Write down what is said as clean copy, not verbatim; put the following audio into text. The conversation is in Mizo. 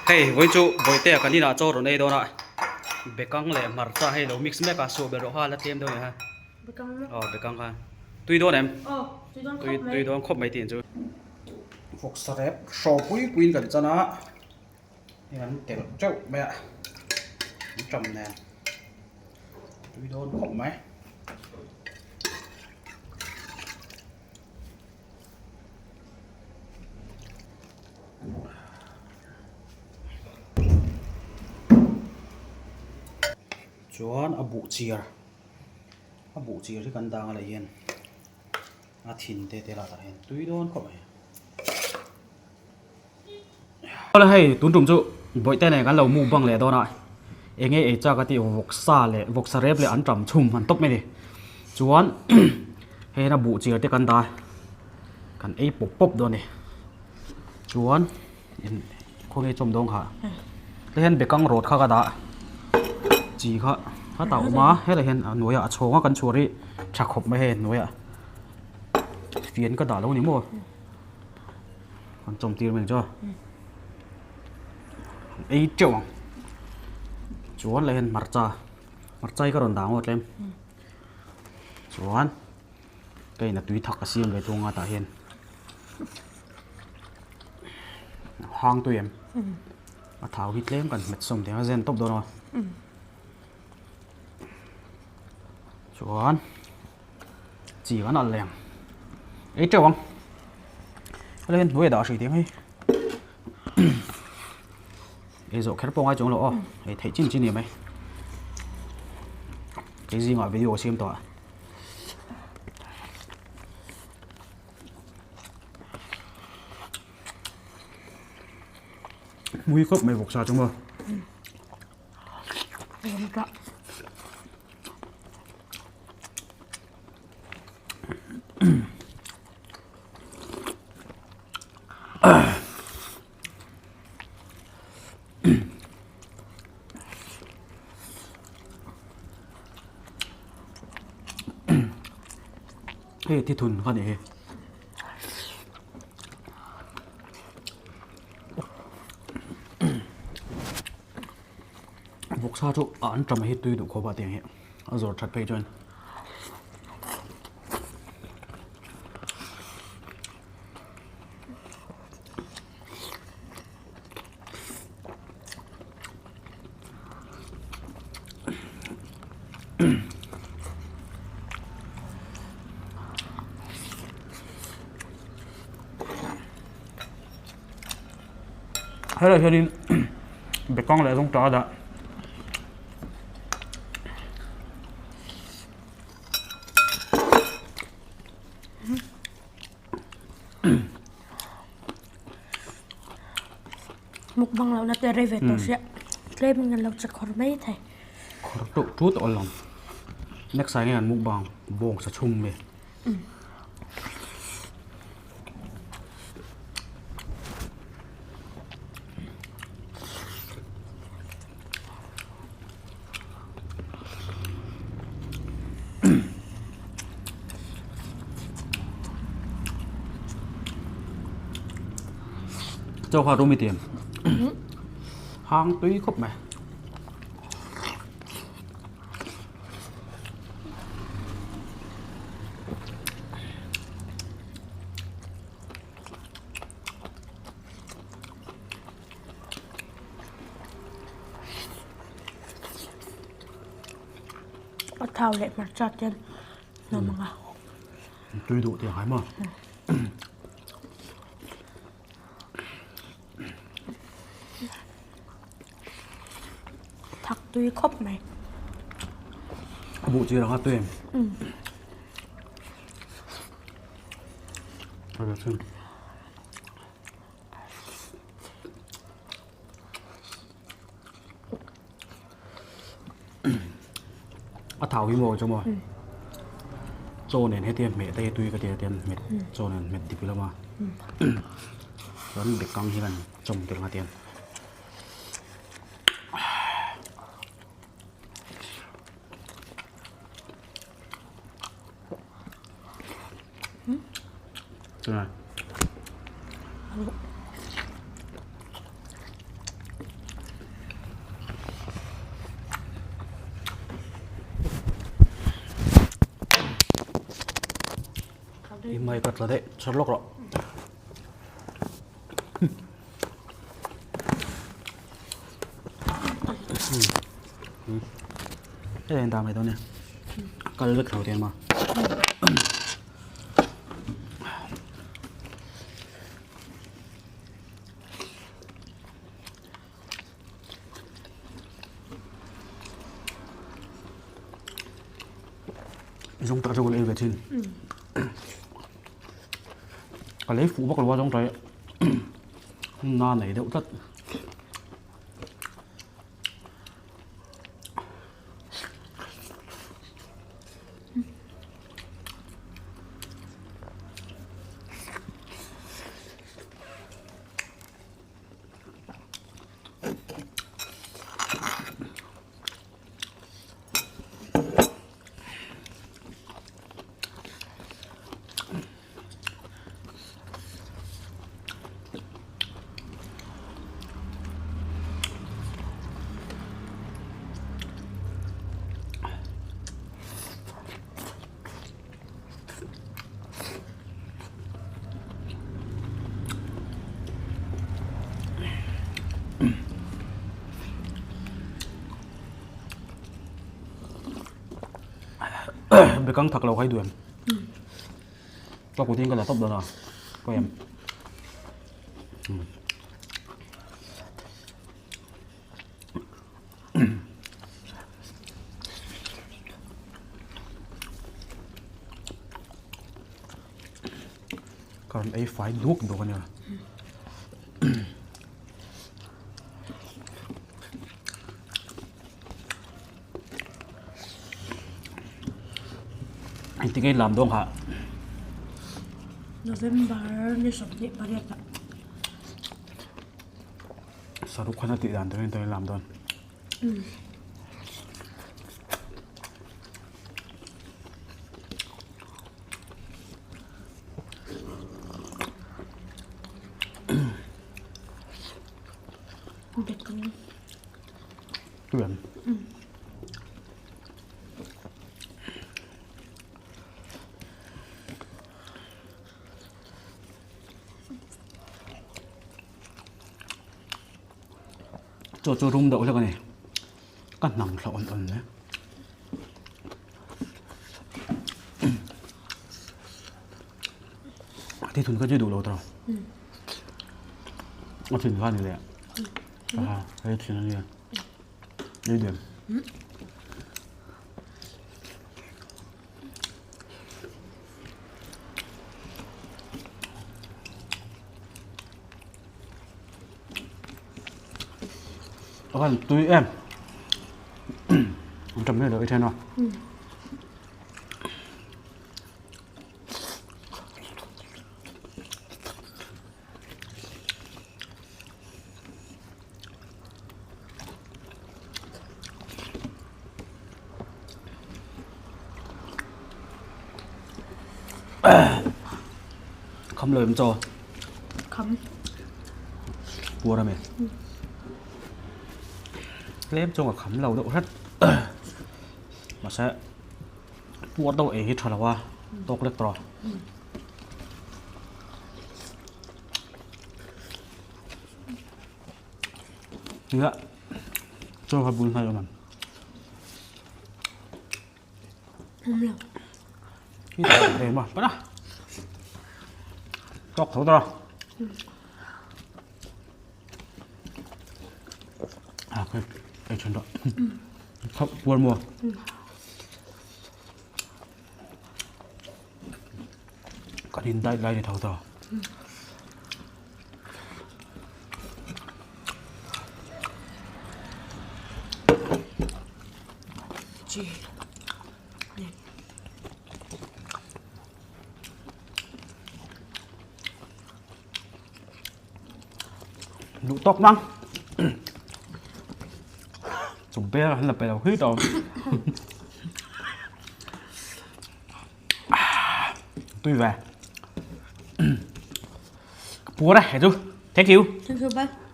Hei vawiin chu Bawihtea kan inah chaw rawn ei dawn a, bekang leh hmarcha hei lo mix mek a, suah ber rawh kha la tlem deuh a ni ha. Bekang maw? Aw bekang kha. Tui dawn em? Aw tui dawn khawp mai. Tui dawn khawp mai tih chu. Vawksa rep hraw pui puiin kan chan a, hei an telh teuh mai a, an ṭam nen. Tui dawn khawp mai. Chuan a buh chiar a buh chiar hi kan dang a leh hian a thin te te lah tah hian tui dawn khawp mai. Awle hei tun tum chu bawihte nen kan lo mukbang leh dawn a enge ei chak a tih vawksa leh vawksa rep leh an tam chhum han tawp mai a ni chuan hei hian a buh chiar te kan dah a kan ei pawp pawp dawn a ni chuan khawnge chawm dawng kha hei hian bekang rawt kha ka dah chi kha a tah awm a helai hian a hnuaiah a chhawng a kan chhuar hi tha khawp mai hei hnuaiah fian ka dah lo a ni maw. An chawm tir mai ang chu a. Ei teuh ang. Chuan leh hian hmarcha. Hmarcha hi ka rawn dah ang aw tlem. Chuan ka in a tui thak a siam ve thung a tah hian. Hang tui em? A thau hi tlem kan hmet sawm thei a zen tawp dawn a. Chuan Chi kan alh leh ang. Ei teuh ang. Helai hian hnuai a dah hrih tih ang hei. Ei zawh kher pawh ngai chuang lo aw. Ei theih chin chin ni mai. Kei zingah video a siam tawh a. Mui khawp mai vawksa chu maw. Hei thithun kha nih hi. Vawksa chu a an ṭam hi tui duh khawp a tiang hi a zawr ṭhat phei chuan. Helai hianin bekang leh zawng ta a dah. Mukbang lohna te rei ve tawh sia tlem in an lo che khawr mai thei. Khawr teuh tut awl ang. Next ah hian mukbang bawng sa chhung mai. Chaw kha rum i ti em? Hang tui khawp mai. A thau leh hmarcha te hnawm ang a. Tui duh tih a ngai maw? Thak tui khawp mai. A buh chi ranga tui em? A thau hi maw chu maw? Chaw nen hetia hmeh te hi tui ka ti a tian hmet chaw nen hmet dik lama chuan bekang hi kan chawm tel nga tian. Mai ka tla daih chhar lawk rawh. Hei an dah mai dawn nia. Kal vek tho te ma. Zawng tak chu ka la ei ve thin. Ka lei fuh vak lo a zawng tai na nei deuh tlat. Bekang thak lo khai duh em? Ka kutin ka la tawp dawn a, ka em. Ka rawn ei fai duak duak a nia. Engtin nge lam dawn kha? November ni 28 ah. Saruk khan a tih dan turin turin lam dawn. Tuian. Chaw chu rum deuh hlek a ni. Ka hnam thla awn awn hle. Ti thun ka chu duh lo tawh. A thin kha ni leh. Aha, hei thin a nia. Ei diam. A van tui em. An tam hle lo i then a. Kham lo em chaw? Kham. Puar a mi? Tlem chuan ka kham lo deuh hret. Mahse puar deuh ei hi tha lo a, tawk lek tawh. Nia chaw kha bul hnai awm ang. Awm lo. Hi ta em a pana. Tawk tho tawh. À cái cái chuyện đó. Không buồn mùa. Kan in dai lai ni tho tawh. Duh tawk mang. Chum ber an la pe lo khi tawh. Tui ve. Ka puar a, he chu. Thank you. Thank you, bye.